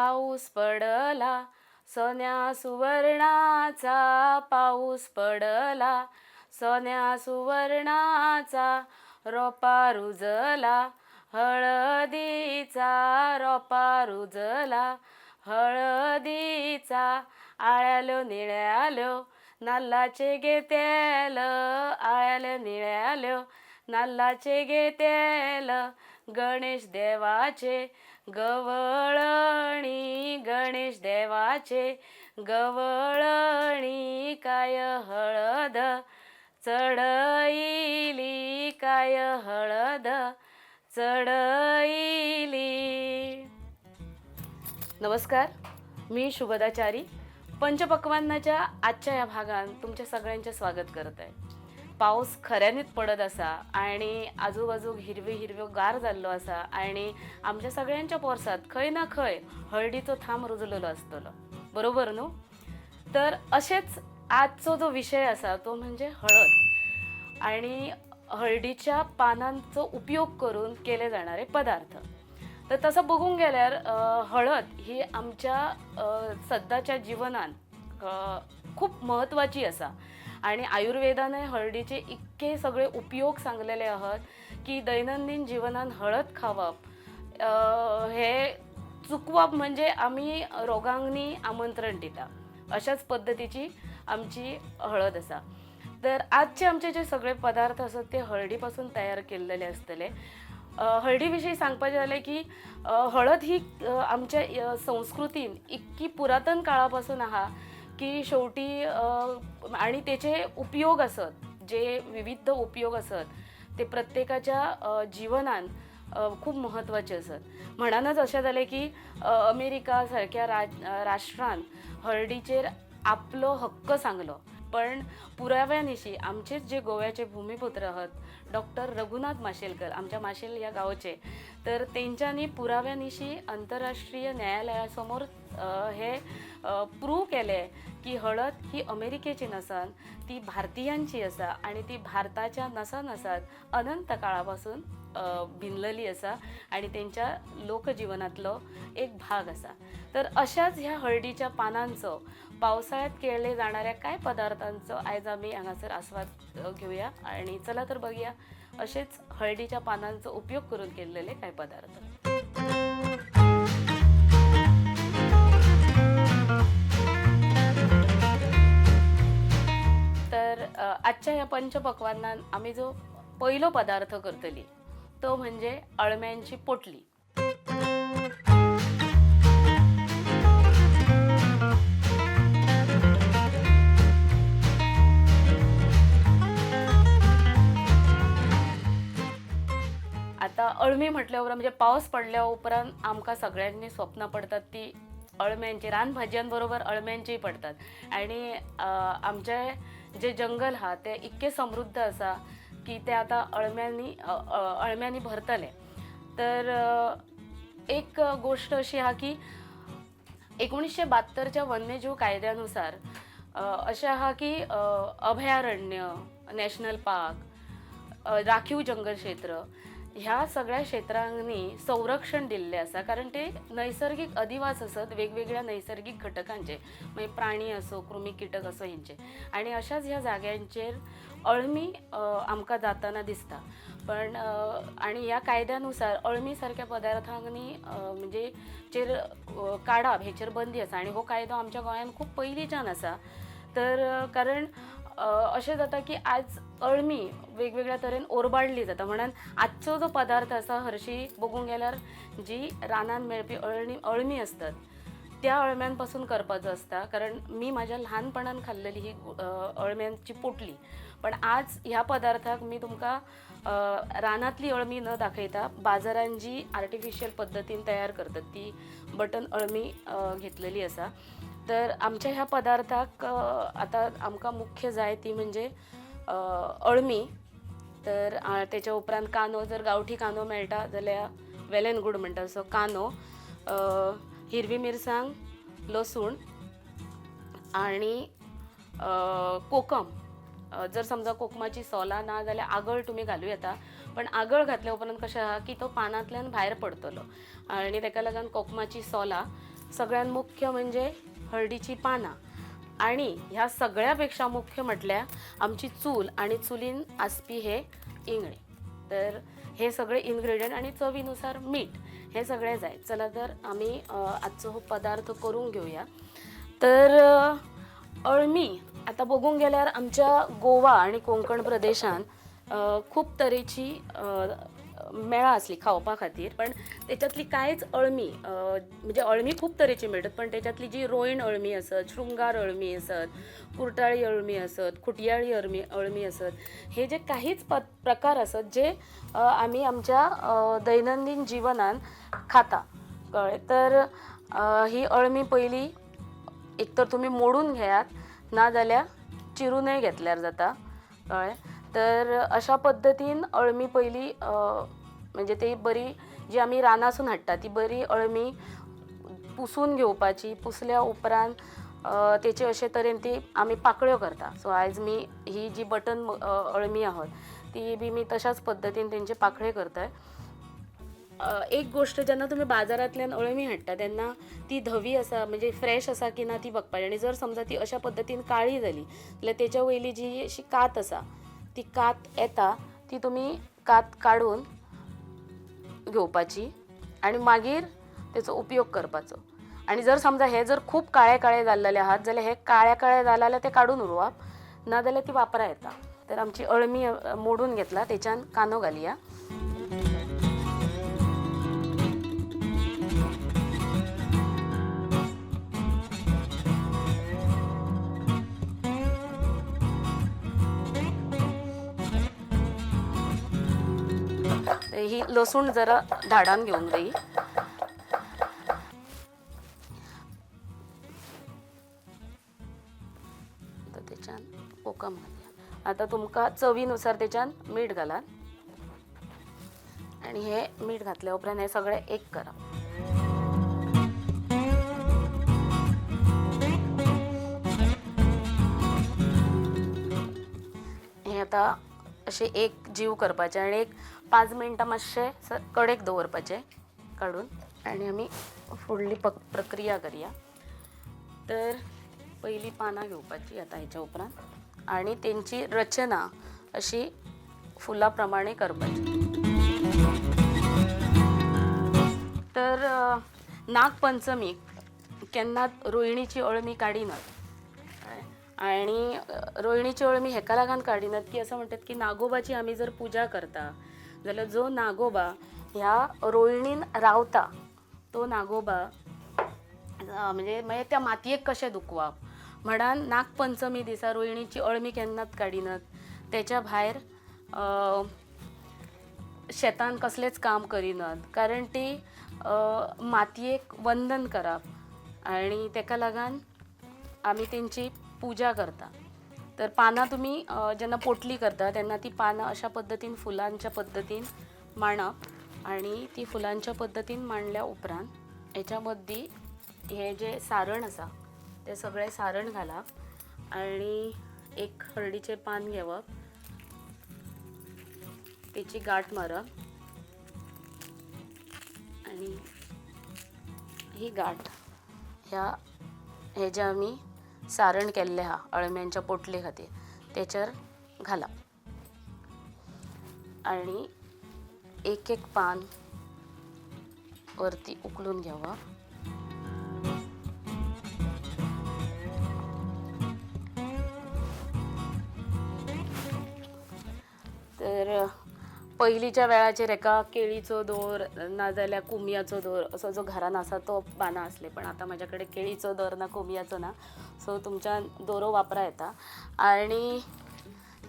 पाऊस पडला सोन्या सुवर्णाचा, पाऊस पडला सोन्या सुवर्णाचा, रोपा रुजला हळदीचा, रोपा रुजला हळदीचा, आळ्यालो निळ्यालो नाल्लाचे घेतेल, आळ्यालो निळ्यालो नाल्लाचे घेतेल, गणेश देवाचे गवळणी, गणेश देवाचे गवळणी, काय हळद चढईली, काय हळद चढईली. नमस्कार, मी शुभदाचारी पंचपक्वान्नाच्या आजच्या या भागात तुमच्या सगळ्यांचे स्वागत करत आहे. पाऊस खऱ्यानीच पडत असा आणि आजूबाजू हिरवे हिरवे गार जाल्लो आसा आणि आमच्या सगळ्यांच्या पोरसात खंय ना खंय हळदीचो थांब रुजलेलो आसतलो, बरोबर न्हू? तर अशेंच आजचो जो विशय आसा तो म्हणजे हळद आणि हळदीच्या पानांचो उपयोग करून केले जाणारे पदार्थ. तर तसं बघूंक गेल्यार हळद ही आमच्या सद्दाच्या जिवनात खूप म्हत्वाची आसा आणि आयुर्वेदानय हळदीचे इतके सगळे उपयोग सांगलेले आहात की दैनंदिन जिवनात हळद खावप हे चुकवप म्हणजे आमी रोगांनी आमंत्रण दिता, अशाच पद्दतीची आमची हळद आसा. तर आजचे आमचे जे सगळे पदार्थ आसात ते हळदी पासून तयार केल्लेले आसतले. हळदी विशीं सांगपाचें जालें की हळद ही आमच्या संस्कृतीन इतकी पुरातन काळा पासून आहा की शेवटी आणि तेचे उपयोग आसत, जे विविध उपयोग आसत ते प्रत्येकाच्या जिवनान खूब म्हत्वाचे आसत. म्हणूनच अशें जालें की अमेरिका सारक्या राष्ट्रान हळदीचेर आपलो हक्क सांगलो, पण पुराव्या निशी आमचेच जे गोव्याचे भूमिपुत्र आहात डॉक्टर रघुनाथ माशेलकर, आमच्या माशेल ह्या गांवचे, तर तेंच्यांनी पुराव्या निशी आंतरराष्ट्रीय न्यायालया समोर हे प्रूव केलें की हळद ही अमेरिकेची नसन ती भारतीयांची आसा आणि ती भारताच्या नसा नसात अनंत काळा पासून भिनलेली आसा आणि तेंच्या लोकजिवनांतलो एक भाग आसा. तर अशाच ह्या हळदीच्या पानांचो पावसाळ्यात केले जाणाऱ्या काय पदार्थांचो आयज आमी हांगासर आस्वाद घेवया आणि चला तर बघूया असेच हळदीच्या पानांचो उपयोग करून केल्लेले काय पदार्थ. तर आजच्या ह्या पंचपक्वान्नान आमी जो पयलो पदार्थ करतली तो म्हणजे अळम्यांची पोटली. आता अळमी म्हटल्या उपरांत म्हणजे पावस पडल्या उपरांत आमकां सगळ्यांनी स्वप्नां पडतात ती अळम्यांची, रानभाजयांबरोबर अळम्यांचीय पडतात. आणि आमचे जे जंगल आहा ते इतके समृद्ध आसा की ते आतां अळम्यांनी अळम्यांनी भरतले. तर एक गोश्ट अशी आहा की 1972च्या वन्यजीव कायद्यानुसार अशें आहा की अभयारण्य, नॅशनल पार्क, राखीव जंगल क्षेत्र ह्या सगळ्या क्षेत्रांनी संरक्षण दिल्लें आसा, कारण ते नैसर्गीक अधिवास आसत वेगवेगळ्या नैसर्गीक घटकांचे, मागीर प्राणी असो, कृमी किटक असो हेंचे. आनी अशाच ह्या जाग्यांचेर अळमी आमकां जाताना दिसता. पण आनी ह्या कायद्यानुसार अळमी सारक्या पदार्थांनी म्हणजे चेर काडप हेचेर बंदी आसा आनी हो कायदो आमच्या गोंयांत खूब पयलींच्यान आसा. तर कारण अशें जाता की आज अळमी वेगवेगळ्या तरेन ओरबाडली जाता, म्हणून आजचो जो पदार्थ आसा हरशीं बघूंक गेल्यार जी रानांत मेळपी अळमी आसतात त्या अळम्यांपासून करपाचो आसता, कारण मी म्हाज्या ल्हानपणान खाल्लेली ही अळम्यांची पोटली. पण आज ह्या पदार्थाक मी तुमकां रानांतली अळमी न दाखयता बाजारान जी आर्टिफिशियल पद्दतीन तयार करतात ती बटन अळमी घेतलेली आसा. तर आमच्या ह्या पदार्थाक आतां आमकां मुख्य जाय ती म्हणजे अळमी. तर तेच्या उपरांत कांदो, जर गांवठी कांदो मेळटा जाल्यार वेल एंड गूड म्हणटा, सो कांदो, हिरवी मिरसांग, लसूण आनी कोकम. जर समजा कोकमाची सोलां ना जाल्यार आगळ तुमी घालूं येता, पण आगळ घातल्या उपरांत कशें आहा की तो पानांतल्यान भायर पडटलो आनी ताका लागून कोकमाची सोलां. सगळ्यात मुख्य म्हणजे हळदीची पानां आणि ह्या सगळ्यापेक्षा मुख्य म्हटल्यार आमची चूल आणि चुलीन आसपी हे इंगळे. तर हे सगळे इन्ग्रेडियंट आणि चवीनुसार मीठ हे सगळे जाय. चला तर आमी आजचो हो पदार्थ करून घेऊया. तर अळमी आतां बघूंक गेल्यार आमच्या गोवा आनी कोंकण प्रदेशान खूब तरेची मेळा आसली खावपा खातीर, पण तेच्यातली कांयच अळमी म्हणजे अळमी खूब तरेची मेळटात, पण तेच्यातली जी रोयण अळमी आसत, शृंगार अळमी आसत, कुरटाळी अळमी आसत, खुटयाळी अळमी आसत, हे जे काहीच प्रकार आसत जे आमी आमच्या दैनंदीन जिवनान खाता, कळ्ळें. तर ही अळमी पयली एक तर तुमी मोडून घेयात, ना जाल्यार चिरूनय घेतल्यार जाता, कळ्ळें. तर अशा पद्दतीन अळमी पयली म्हणजे ती बरी जी आमी रानासून हाडटा ती बरी अळमी पुसून घेवपाची. पुसल्या उपरांत तेचे अशे तरेन ती आमी पाकळ्यो करता. सो आयज मी ही जी बटन अळमी आहात ती बी मी तशाच पद्दतीन तेंचे पाकळे करताय. एक गोश्ट, जेन्ना तुमी बाजारांतल्यान अळमी हाडटा तेन्ना ती धवी आसा म्हणजे फ्रेश आसा की ना ती बघपाची, आनी जर समजा ती अशा पद्दतीन काळी जाली जाल्यार तेच्या वयली जी अशी कात आसा ती कात येता ती तुमी कात काडून घेवपाची आनी मागीर तेचो उपयोग करपाचो. आनी जर समजा हे जर खूब काळे काळे जाल्लेले आहात जाल्यार हे काळे काळे जाले जाल्यार ते काडून उडोवप, ना जाल्यार ती वापरा येता. तर आमची अळमी मोडून घेतला, तेच्यान कांदो घालया. ही लसूण जरा धाडान घेवंक जायी. आतां तेच्यान कोकम घालया. आतां तुमकां चवीनुसार तेच्यान मीठ घालात आनी हे मीठ घातल्या उपरांत हे सगळें एक करप. हे आतां अशें एक जीव करपाचें आनी एक 5 मिनटां मातशें कडेक दवरपाचें काडून, आनी आमी फुडली प्रक्रिया करया. तर पयलीं पानां घेवपाची आतां हेच्या उपरांत आनी तेंची रचना अशी फुलां प्रमाणे करपाची. तर नागपंचमीक केन्नाच रोयणीची अळमी काडिनात, आनी रोयणीची अळमी हेका लागून काडिनात की असं म्हणटात की नागोबाची आमी जर पुजा करता जाल्यार जो नागोबा ह्या रोयणीन रावता तो नागोबा म्हणजे मागीर त्या मातयेक कशें दुखवप म्हणान नागपंचमी दिसा रोयणीची अळमी केन्नाच काडिनात. तेच्या भायर शेतान कसलेंच काम करिनात, कारण ती मातयेक वंदन करप आनी तेका लागून आमी तेंची पुजा करता. तर पानां तुमी जेन्ना पोटली करता तेन्ना ती पानां अशा पद्दतीन फुलांच्या पद्दतीन मांडप आनी ती फुलांच्या पद्दतीन मांडल्या उपरांत हेच्या मदीं हें जें सारण आसा तें सगळें सारण घालप आनी एक हळदीचें पान घेवप, तेची गांठ मारप आनी ही गांठ ह्या हे जें आमी सारण केल्लें आहा अळम्यांच्या पोटले खातीर तेचेर घालप आनी एक एक पान वरती उखलून घेवप. तर पयलींच्या वेळाचेर एका केळीचो दोर नाजाल्यार कुमयाचो दोर असो जो घरान आसा तो बांदा आसले, पण आतां म्हाज्या कडेन केळीचो दोर ना कुमयाचो ना, सो तुमच्यान दोरो वापरा येता. आनी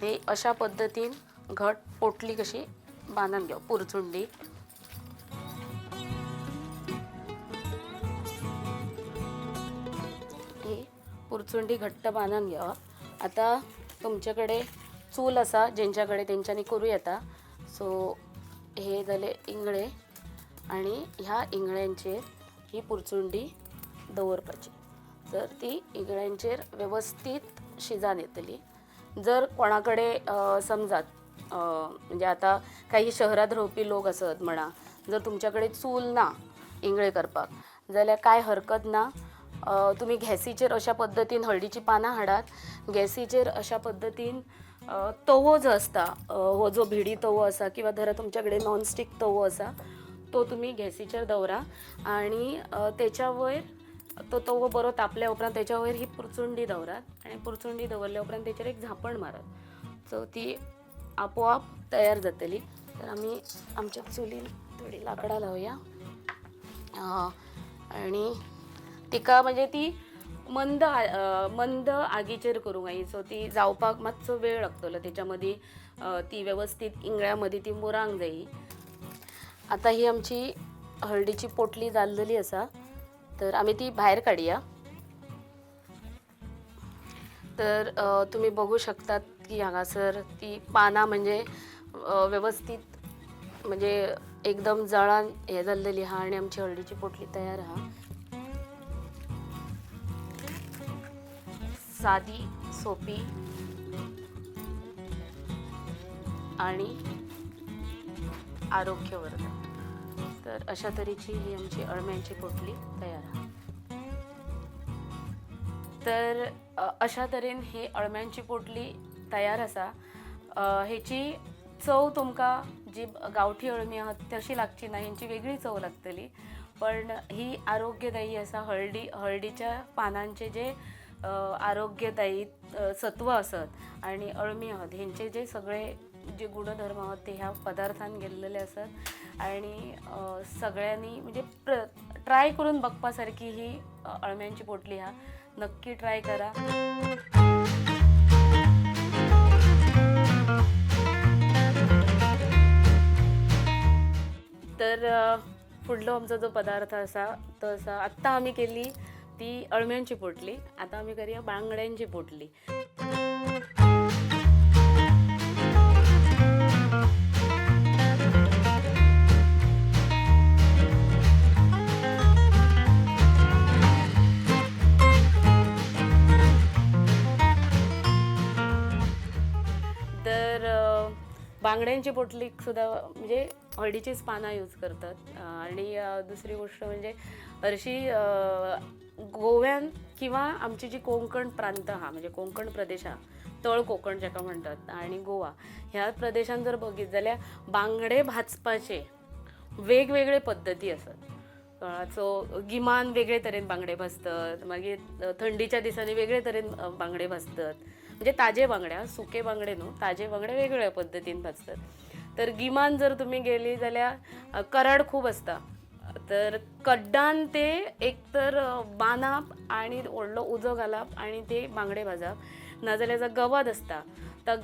ही अशा पद्दतीन घट पोटली कशी बांदून घेवप पुरचुंडी. ही पुरचुंडी घट्ट बांदून घेवप. आतां तुमचे कडेन चूल आसा जेंच्या कडेन तेंच्यांनी करूं येता. सो हे जाले इंगळे आनी ह्या इंगळ्यांचेर ही पुरचुंडी दवरपाची. तर ती इंगळ्यांचेर वेवस्थीत शिजान येतली. जर कोणा कडेन समजात म्हणजे आतां काही शहरात रावपी लोक आसत म्हणा, जर तुमच्या कडेन चूल ना इंगळे करपाक जाल्यार कांय हरकत ना. तुमी गॅसीचेर अशा पद्दतीन हळदीचीं पानां हाडात, गॅसीचेर अशा पद्दतीन तवो जो आसता, हो जो भिडी तवो आसा किंवा धरा तुमच्या कडेन नॉनस्टीक तवो आसा तो तुमी गॅसीचेर दवरा आनी तेच्या वयर तो तवो बरो तापल्या उपरांत तेच्या वयर ही पुरचुंडी दवरात आनी पुरचुंडी दवरल्या उपरांत तेचेर एक झांपण मारात. सो ती आपोआप तयार जातली. तर आमी आमच्या चुलीन थोडी लांकडां लावया आनी तिका म्हणजे ती मंद मंद आगीचेर करूंक जायी. सो ती जावपाक मातसो वेळ लागतलो, तेच्या मदीं ती वेवस्थीत इंगळ्या मदीं ती मुरांक जायी. आतां ही आमची हळदीची पोटली जाल्लेली आसा, तर आमी ती भायर काडया. तर तुमी बघू शकतात की हांगासर ती पानां म्हणजे वेवस्थीत म्हणजे एकदम जळान हें जाल्लेली आहा आनी आमची हळदीची पोटली तयार आहा. सादी, सोपी आणि आरोग्यवर्धक. तर अशा तरेची ही आमची अळम्यांची पोटली तयार आहा. तर अशा तरेन ही अळम्यांची पोटली तयार आसा. हेची चव तुमकां जी गांवठी अळमी आहा तशी लागची ना, हेंची वेगळी चव लागतली, पण ही आरोग्यदायी आसा. हळदीच्या पानांचे जे आरोग्यदायी सत्व आसत आनी अळमी आहात हेंचे जे सगळे जे गुणधर्म आहात ते ह्या पदार्थान गेल्लेले आसत आनी सगळ्यांनी म्हणजे ट्राय करून बघपा सारकी ही अळम्यांची पोटली आहा. नक्की ट्राय करा. तर फुडलो आमचो जो पदार्थ आसा तो आसा आत्तां आमी केली ती अळम्यांची पोटली, आतां आमी करया बांगड्यांची पोटली. तर बांगड्यांची पोटलीक सुद्दां म्हणजे हळदीचीच पानां यूज करतात. आणि दुसरी गोष्ट म्हणजे हरशी गोव्यान किंवा आमची जी कोंकण प्रांत आहा म्हणजे कोंकण प्रदेश आहा, तळ कोंकण जाका म्हणटात, आनी गोवा ह्या प्रदेशान जर बघीत जाल्यार बांगडे भाजपाचे वेगवेगळे पद्दती आसात. सो गिमान वेगळे तरेन बांगडे भाजतात, मागीर थंडीच्या दिसांनी वेगळे तरेन बांगडे भाजतात, म्हणजे ताजे बांगडे आं, सुके बांगडे न्हू, ताजे बांगडे वेगवेगळ्या पद्दतीन भाजतात. तर गिमान जर तुमी गेली जाल्यार कराड खूब आसता, तर कड्डान ते एक तर बांदप आनी व्हडलो उजो घालप आनी ते बांगडे भाजप, नाजाल्यार जर गवात आसता तर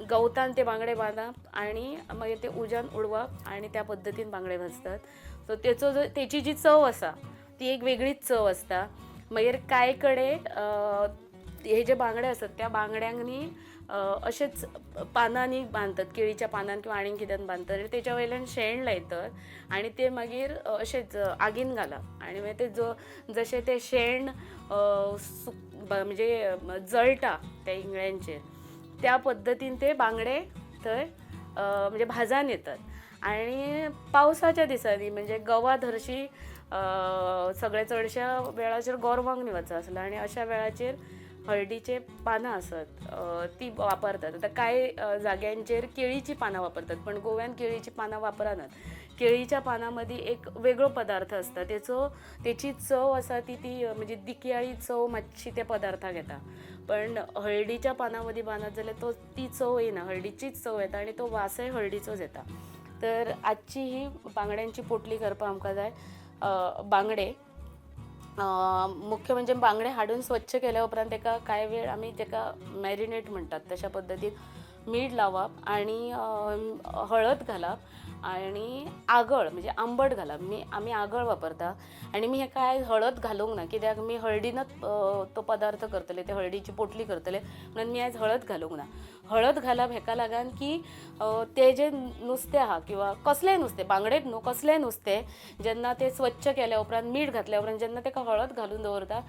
गवतान ते बांगडे बांदप आनी मागीर ते उज्यान उडोवप आनी त्या पद्दतीन बांगडे भाजतात. सो तेचो जो तेची जी चव आसा ती एक वेगळीच चव आसता. मागीर कांय कडेन हे जे बांगडे आसतात त्या बांगड्यांक न्ही अशेंच पानांनी बांदतात, केळीच्या पानान किंवा आनीक कित्यान बांदतात आनी तेच्या वयल्यान शेण लायतात आनी ते मागीर अशेंच आगीन घालप आनी मागीर ते जो जशें तें शेण म्हणजे जळटा त्या इंगळ्यांचेर त्या पद्दतीन ते बांगडे थंय म्हणजे भाजान येतात. आनी पावसाच्या दिसांनी म्हणजे गवात हरशी सगळे चडश्या वेळाचेर गोरवांक न्ही वचप आसता आनी अशा वेळाचेर हळदीचे पानां आसत ती वापरतात. आतां कांय जाग्यांचेर केळीचीं पानां वापरतात, पण गोव्यान केळीचीं पानां वापरनात. केळीच्या पानां मदीं एक वेगळो पदार्थ आसता, तेची चव आसा ती ती म्हणजे दिकयाळी चव मातशी त्या पदार्थाक येता, पण हळदीच्या पानां मदीं बांदत जाल्यार ती चव येना, हळदीचीच चव येता आनी तो वासय हळदीचोच येता. तर आजची ही बांगड्यांची पोटली करपाक आमकां जाय बांगडे. मुख्य म्हणजे बांगडे हाडून स्वच्छ केल्या उपरांत तेका कांय वेळ आमी तेका मॅरिनेट म्हणटात तशा पद्दतीन मीठ लावप आनी हळद घालप आनी आगळ म्हणजे आंबट घालप. आमी आगळ वापरता आनी मी हेका आयज हळद घालूंक ना, कित्याक मी हळदीनच तो पदार्थ करतले, ते हळदीची पोटली करतले म्हणून मी आयज हळद घालूंक ना. हळद घालप हेका लागून की ते जे नुस्तें आहा किंवा कसलेंय नुस्तें, बांगडेच न्हू कसलेंय नुस्तें जेन्ना तें स्वच्छ केल्या उपरांत मीठ घातल्या उपरांत जेन्ना तेका हळद घालून दवरता,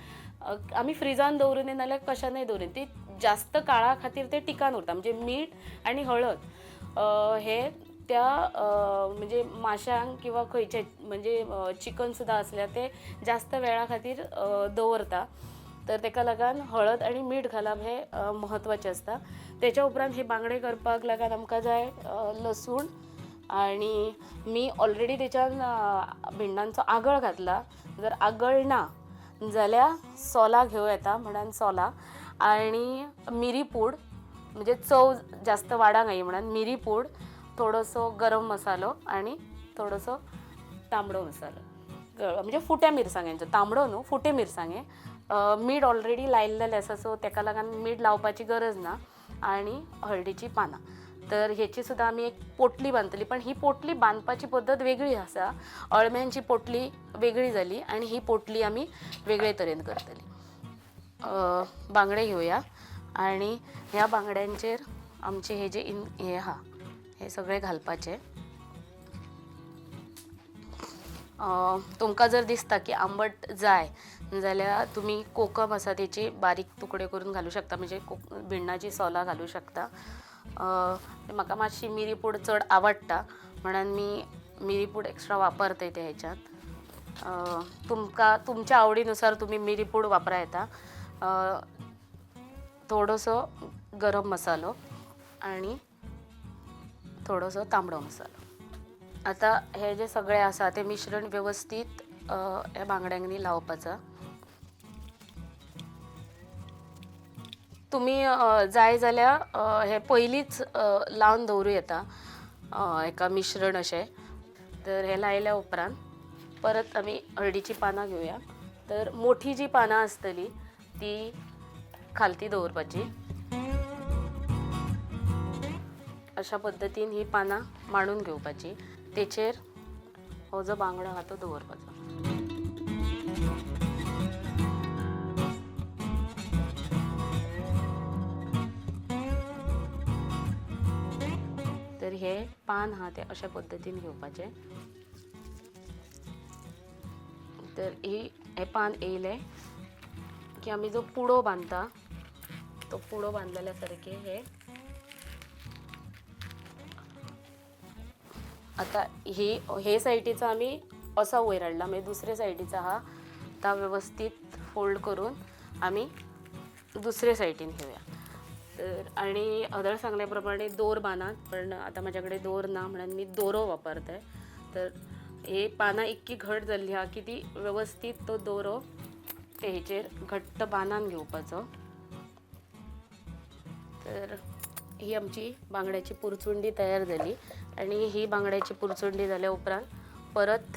आमी फ्रिजान दवरूं न्ही नाल्यार कशानय दवरूं, ती जास्त काळा खातीर ते टिकान उरता. म्हणजे मीठ आनी हळद हे त्या म्हणजे माशांक किंवा खंयचे म्हणजे चिकन सुद्दां आसल्यार ते जास्त वेळा खातीर दवरता. तर तेका लागून हळद आनी मीठ घालप हें म्हत्वाचें आसता. तेच्या उपरांत हे बांगडे करपाक लागून आमकां जाय लसूण आनी मी ऑलरेडी तेच्यान भिंडांचो आगळ घातला. जर आगळ ना जाल्यार सोलां घेवं येता म्हणून सोलां आनी मिरी पूड, म्हणजे चव जास्त वाडांक जाय म्हणून मिरी पूड, थोडोसो गरम मसालो आनी थोडोसो तांबडो मसालो, म्हणजे फुट्या मिरसांग्यांचो, तांबडो न्हू, फुटे मिरसांगे. मीठ ऑलरेडी लायिल्लें आसा, सो तेका लागून मीठ लावपाची गरज ना. आनी हळदीची पानां. तर हेची सुद्दां आमी एक पोटली बांदतली, पण ही पोटली बांदपाची पद्दत वेगळी आसा. अळम्यांची पोटली वेगळी जाली आनी ही पोटली आमी वेगळे तरेन करतली. बांगडे घेवया आनी ह्या बांगड्यांचेर आमचे हे जे हे आहा हे सगळे घालपाचे. तुमकां जर दिसता की आंबट जाय जाल्यार तुमी कोकम आसा तेची बारीक तुकडे करून घालूं शकता, म्हणजे भिंडाची सोलां घालूं शकता. म्हाका मातशी मिरी पूड चड आवडटा म्हणून मी मिरी पूड एक्स्ट्रा वापरता ते हेच्यात. तुमकां तुमच्या आवडीनुसार तुमी मिरी पूड वापरा येता. थोडोसो गरम मसालो आनी थोडोसो तांबडो मसालो. आतां हे जे सगळे आसा ते मिश्रण वेवस्थीत ह्या बांगड्यांनी लावपाचो. तुमी जाय जाल्यार हे पयलींच लावन दवरूं येता एका मिश्रण अशें. तर हे लायल्या उपरांत परत आमी हळदीची पानां घेवया. तर मोठी जी पानां आसतली ती खालती दवरपाची. अशा पद्दतीन ही पानां मांडून घेवपाची. तेचेर हो जो बांगडो आहा तो दवरपाचो. तर हे पान आहा ते अशा पद्दतीन घेवपाचें. तर हे पान येयलें की आमी जो पुडो बांदता तो पुडो बांदलेल्या सारकें हे आता हे सायडीचा आमी असा वयर हाडला, मागीर दुसरे सायडीचा हा आतां वेवस्थीत फोल्ड करून आमी दुसरे सायडीन घेवया. तर आनी अदर सांगल्या प्रमाणे दोर बांदात, पण आतां म्हाज्या कडेन दोर ना म्हणून मी दोरो वापरते. तर हे पानां इतकी घट जाल्ली आहा की ती वेवस्थीत तो दोरो ते हेचेर घट्ट बांदान घेवपाचो. तर ही आमची बांगड्याची पुरचुंडी तयार जाली. आनी ही बांगड्याची पुरचुंडी जाल्या उपरांत परत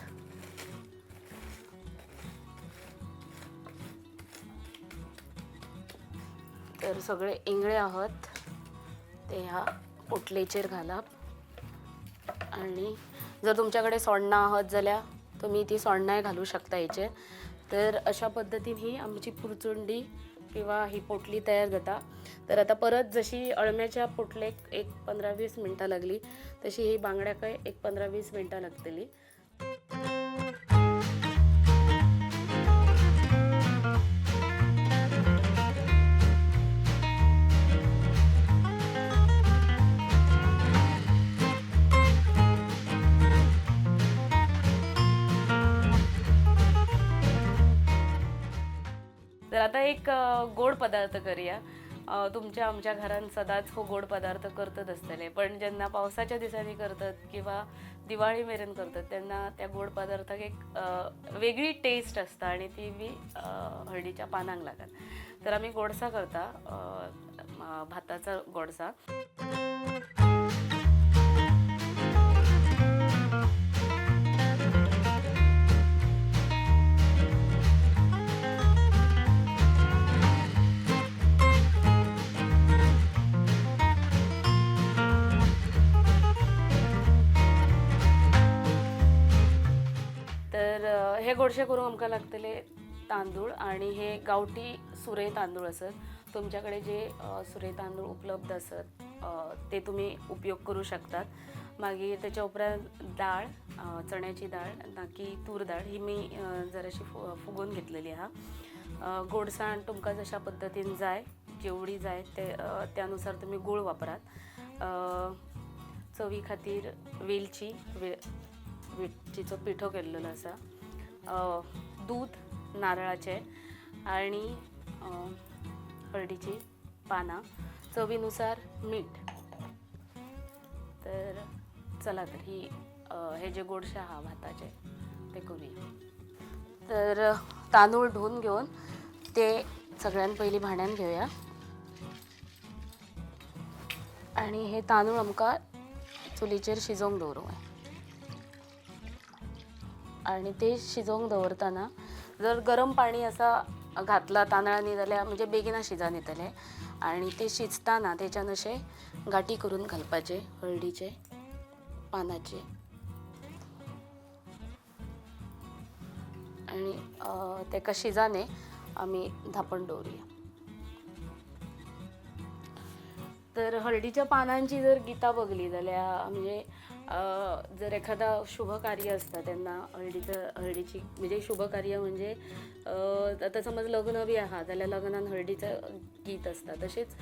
तर सगळे इंगळे आहात ते ह्या पोटलेचेर घालप. आनी जर तुमच्याकडे सोण्णां आहात जाल्यार तुमी ती सोण्णांय घालूं शकता हेचेर. तर अशा पद्दतीन ही आमची पुरचुंडी किंवा ही पोटली तयार जाता. तर आतां परत जशी अळम्याच्या पोटलेक एक 15-20 मिनटां लागली तशी ही बांगड्याकय एक 15-20 मिनटां लागतली. तर आता एक गोड पदार्थ करूया. तुमच्या आमच्या घरान सदांच हो गोड पदार्थ करतत आसतले, पण जेन्ना पावसाच्या दिसांनी करतात किंवा दिवाळी मेरेन करतात तेन्ना त्या गोड पदार्थाक एक वेगळी टेस्ट आसता आनी ती बी हळदीच्या पानांक लागत. तर आमी गोडसा करता, भाताचा गोडसा. तर हे गोडशे करूंक आमकां लागतले तांदूळ आनी हे गांवठी सुरे तांदूळ आसत. तुमच्याकडे जे सुरे तांदूळ उपलब्ध आसत ते तुमी उपयोग करूं शकतात. मागीर तेच्या उपरांत दाळ, चण्याची दाळ ना की तूर दाळ, ही मी जराशी फुगोवन घेतलेली आहा. गोडसाण तुमकां जशा पद्दतीन जाय, जेवढी जाय ते त्यानुसार तुमी गूळ वापरात. चवी खातीर वेलची, वेलचीचो पिठो केल्लेलो आसा, दूद नारळाचें आनी हळदीची पानां, चवीनुसार मीठ. तर चला तर ही हे जे गोडशें आहा भाताचें तें करूया. तर तांदूळ धुवन घेवन ते सगळ्यान पयलीं भांड्यान घेवया आनी हे तांदूळ आमकां चुलीचेर शिजोवंक दवरूंक जाय. आनी ते शिजोवंक दवरतना जर गरम पाणी आसा घातलां तांदळांनी जाल्यार म्हणजे बेगिना शिजन येतलें. आनी ते शिजतना तेच्यान अशें गांठी करून घालपाचे हळदीचे पानाचे आनी तेका शिजाने आमी धांपण दवरुया. तर हळदीच्या पानांची जर गितां बघली जाल्यार म्हणजे जर एखादा शुभ कार्य आसता तेन्ना हळदीची म्हणजे शुभ कार्य म्हणजे आतां समज लग्न बी आहा जाल्यार लग्नान हळदीचं गीत आसता. तशेंच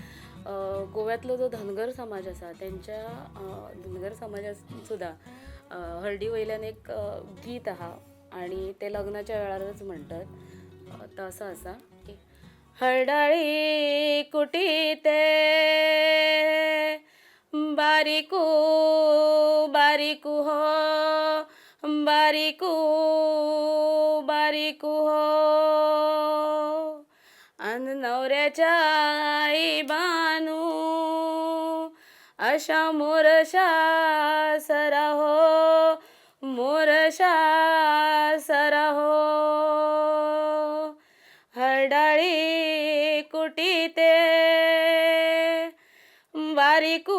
गोव्यांतलो जो धनगर समाज आसा तेंच्या धनगर समाजान सुद्दां हळदी वयल्यान एक गीत आहा आनी ते लग्नाच्या वेळारच म्हणटात. तो असो आसा की हळडाळी कुटीते बारीकू बारीकू हो बारीकू बारीकू हो अन नवऱ्याच्या आई बानू अशा मोरशा सरा हो मोरशा सरा हो हरडाळी कुटीते बारीकू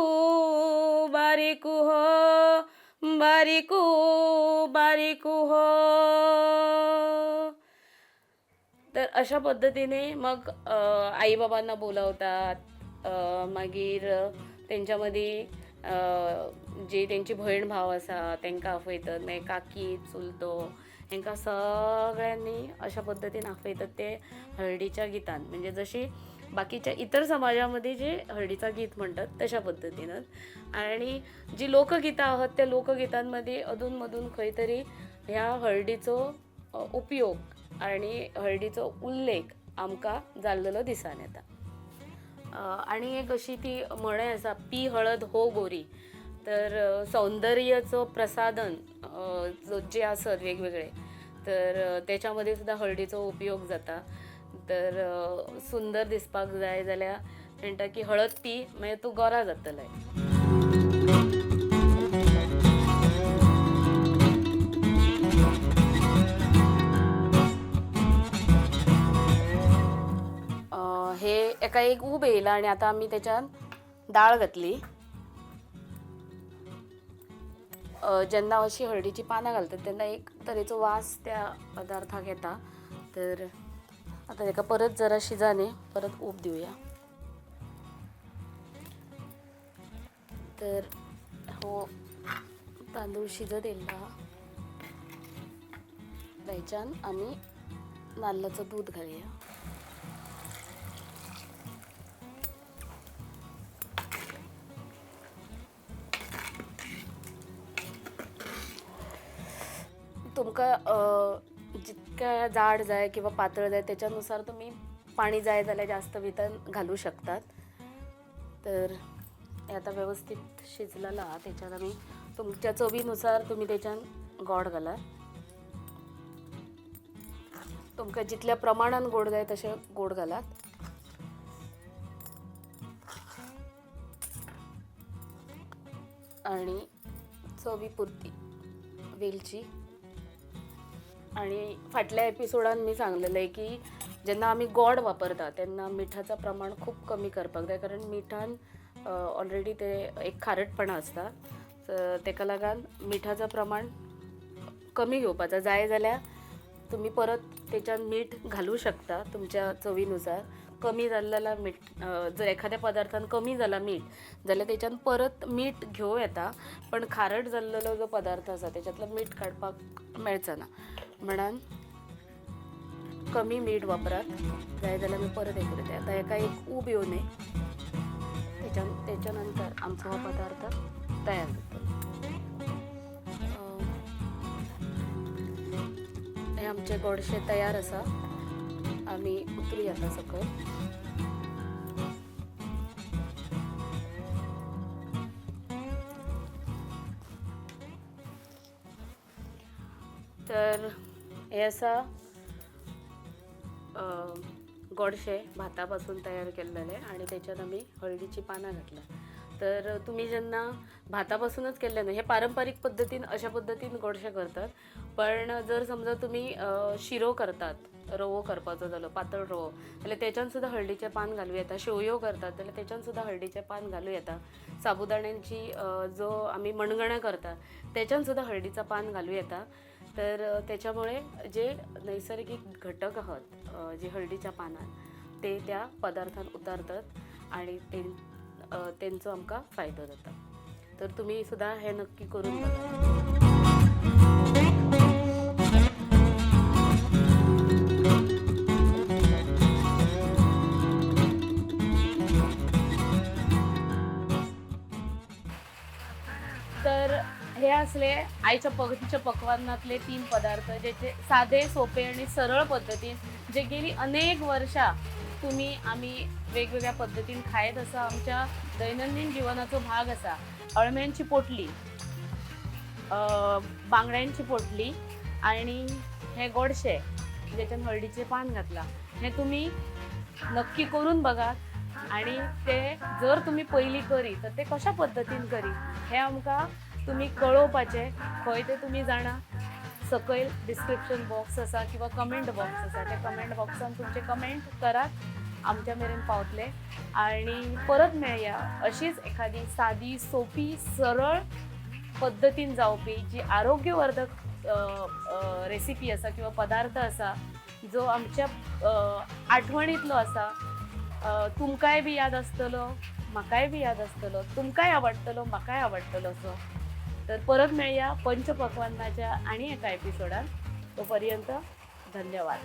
बारीकू हो बारीकू बारीकू हो. तर अशा पद्धतीने मग आईबाबांना बोलावतात. मागीर तेंच्या मदीं जी तेंची भयण भाव आसा तेंकां आफयतात, मागीर काकी चुलतो हेंकां सगळ्यांनी अशा पद्दतीन आफयतात ते हळदीच्या गितान. म्हणजे जशी बाकीच्या इतर समाजामध्ये जे हळदीचा गीत म्हणतात तशा पद्दतीनच. आणि जी लोकगीतां आहात त्या लोकगीतांमध्ये अधून मधून खंय तरी ह्या हळदीचो उपयोग आणि हळदीचो उल्लेख आमकां जाल्लेलो दिसान येता. आणि एक अशी ती म्हणे आसा, पी हळद हो गोरी. तर सौंदर्याचं प्रसाधन जे आसत वेगवेगळे तर त्याच्यामध्ये सुद्दां हळदीचो उपयोग जाता. तर सुंदर दिसपाक जाय जाल्यार म्हणटा की हळद पी मागीर तूं गोरा जातलें. हे एका एक ऊब येयला आनी आतां आमी तेच्यान दाळ घातली. जेन्ना अशी हळदीची पानां घालतात तेन्ना एक तरेचो वास त्या पदार्थाक येता. तर आतां तेका परत जरा शिजाने परत ऊब दिवया. तर हो तांदूळ शिजत येयला तेच्यान आमी नाल्लाचो दूद घालया. तुमकां जितक्या जाड जाय किंवा पातळ जाय त्याच्यानुसार तुम्ही पाणी जाय जाल्यार जास्त भितर घालू शकतात. तर हे आता व्यवस्थित शिजलेलं आहा. त्याच्यात आमी तुमच्या चवीनुसार तुम्ही त्याच्यान गोड घाला. तुमकां जितल्या प्रमाणान गोड जाय तशें गोड घालात. आणि चवी पुरती वेलची. आणि फाटल्या एपिसोडान मी सांगलेलें की जेन्ना आमी गोड वापरता तेन्ना मिठाचं प्रमाण खूब कमी करपाक जाय, कारण मिठान ऑलरेडी ते एक खारटपणा आसता. तेका लागून मिठाचं प्रमाण कमी घेवपाचो. जाय जाल्यार तुमी परत तेच्यान मीठ घालू शकता तुमच्या चवीनुसार. कमी जाल्लें मीठ जर एखाद्या पदार्थान कमी जाला मीठ जाल्यार तेच्यान परत मीठ घेवं येता, पण खारट जाल्लेलो जो पदार्थ आसा तेच्यातलो मीठ काडपाक मेळचना, म्हणून कमी मीठ वापरात. जाय जाल्यार आमी परत हें करूया. आतां हेका एक ऊब येवं न्ही, त्याच्या नंतर आमचो हो पदार्थ तयार जातलो. हे आमचे गोडशें तयार आसा. आमी उतरुया आतां सकयल. तर हे आसा गोडशें भाता पासून तयार केल्लेलें आनी तेच्यात आमी हळदीची पानां घातल्या. तर तुमी जेन्ना भातापासूनच केल्लें न्हू, हे पारंपारीक पद्दतीन अशा पद्दतीन गोडशें करतात. पण जर समजा तुमी शिरो करतात, रवो करपाचो जालो, पातळ रवो, जाल्यार तेच्यान सुद्दां हळदीचें पान घालूं येता. शेवयो करतात जाल्यार तेच्यान सुद्दां हळदीचें पान घालूं येता. साबुदाण्यांची जो आमी मणगणें करतात तेच्यान सुद्दां हळदीचं पान घालूं येता. तर त्याच्यामुळे जे नैसर्गिक घटक आहात जे हळदीच्या पानात ते त्या पदार्थान उतारतात आणि तेंचो आमकां फायदो जाता. तर तुमी सुद्दां हें नक्की करून बघा. तर हे असले आयच्या पंचपक्वान्नातले 3 पदार्थ ज्याचे साधे, सोपे आणि सरळ पद्दतीन जे गेली अनेक वर्षां तुमी आमी वेगवेगळ्या पद्दतीन खायत आसा. आमच्या दैनंदिन जिवनाचो भाग आसा. अळम्यांची पोटली, बांगड्यांची पोटली आणि हे गोडशे ज्याच्यात हळदीचे पान घातला, हे तुम्ही नक्की करून बघा. आणि ते जर तुम्ही पयली करी तर ते कशा पद्दतीन करी हे आमकां तुमी कळोवपाचें. खंय ते तुमी जाणा, सकयल डिस्क्रिप्शन बॉक्स आसा किंवा कमेंट बॉक्स आसा, त्या कमेंट बॉक्सान तुमचे कमेंट करात, आमच्या मेरेन पावतले. आणि परत मेळया अशीच एखादी सादी, सोपी, सरळ पद्दतीन जावपी जी आरोग्यवर्धक रेसिपी आसा किंवा पदार्थ आसा जो आमच्या आठवणींतलो आसा. तुमकांय बी याद आसतलो, म्हाकाय बी याद आसतलो, तुमकांय आवडटलो, म्हाकाय आवडटलो असो. तर परत मेळया पंचपक्वान्नाच्या आणि एका एपिसोडान. तोपर्यंत धन्यवाद.